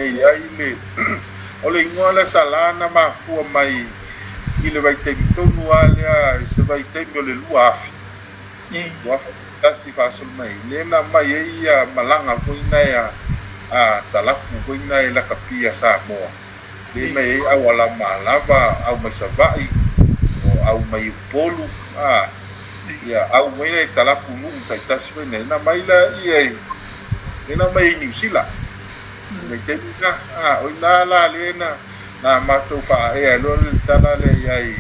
E iai le o le igoa lea Salā na mafua mai i le vaitaimi tonu lava lea i se vaitaimi o le 2000 2001 faasolo mai lea na aumai ai ia malaga foi na a talapu foi na e lakapi a Samoa lea mai ai auala malava au mai Savaii o au mai Upolu a ia au mai le talapu nuu taitasi foi nei na mai la ia e na mai i Niu Sila le taimi na a o ina la le na matou faaea loa le tala lea iai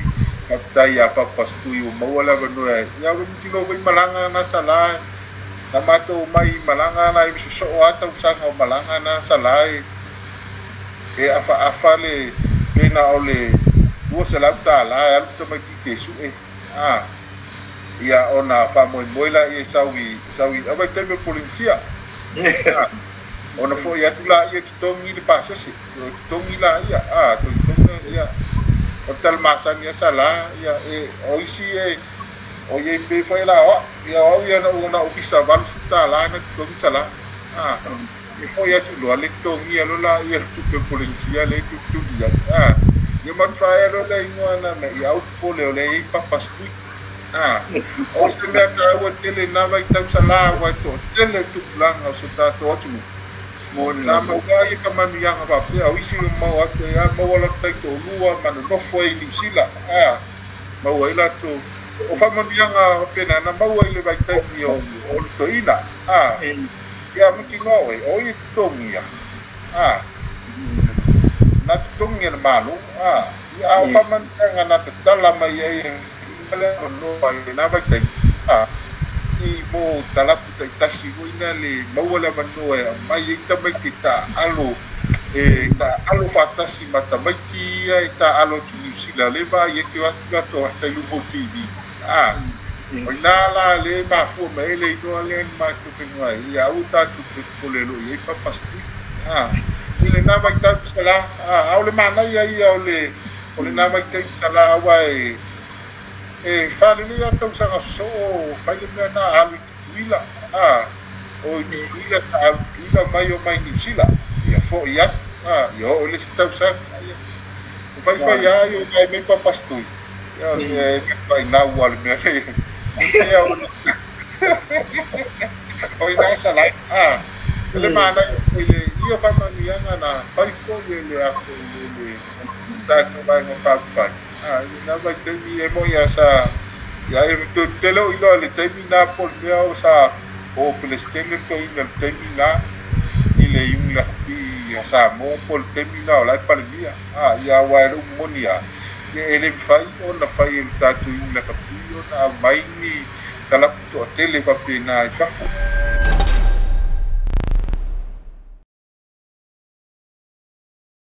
faafetai iā Papa Stui ua maua le avanoa ia ua mutilo foi malaga na Salā na matou mai malaga na i sosoo a tausaga o malaga na Salā e afaafa le pena o le $200 e alu tamaititi e suʻe a ia ona faamoemoe laia e sau i avaitaimi o Polenisia ona foʻi atu laia totogi le pasese totogi laia a totogi ia o tala masani a Salā ia e o isi e o iai pe foi la o ia o ia na ona o visa $80 na totogi Salā a e foʻi atu loa le totogia lo la ia tupe Polenisia le tutuli ai a ia matufaea lo le igoa na me ia au pole o le iai Papa Stui a o se mea taua tele na vaitau Salā ua e toʻatele tupulaga o so tatou atunuu sa maua ai faamanuiaga faapea o isi mau atu ai a maua latou taitoalua ma nonofo ai i Niu Sila a maua ai latou o faamanuiaga faapena na maua i le vaitaimi o le toeaina a ia mutinoa oe o ia totogia a na totogi e le Malo a ia a o faamanuiaga na tatala mai ai le avanoa i lena vaitaimi a i mo talapu taitasi foi na le maua le avanoa e aumai ai tamaiti taaalo e taaalo faatasi ma tamaiti ia e taaalo atu Niu Sila le vaai ake o atu latou ata i luga o TV a o ina la le mafua mai ai le igoa lea na matou faigoa ai ia aua tatou toe popole o lo o i ai Papa Stui a i lena vaitau Salā a o le manaia ia o lena vaitaimi Salā aua e falelei a tausaga sosoo fai le mea na alu i Tutuila a o i Tutuila ta alu Tutuila mai o mai Niu Sila ia foʻi atu a ia oo le isi tausaga ia o faifai a ia mai mai Papa Stui ia e painau a le mea le ia o ina Salā a le manaia i le ia faamanuiaga na fai foi e le afo i le tatou vaega faaupufai a i lena vaitaimi e moi a sa ia e tele o iloa le taimi na po le mea o sa o Pelestene toeaina le taimi na i le iugi lakapi a Samoa po le taimi na o la e Palemia a ia aua e lou moni a ia e le mafai ona fai e le tatou iugi lakapi ona aumai ni talapu toatele faapena i fafo.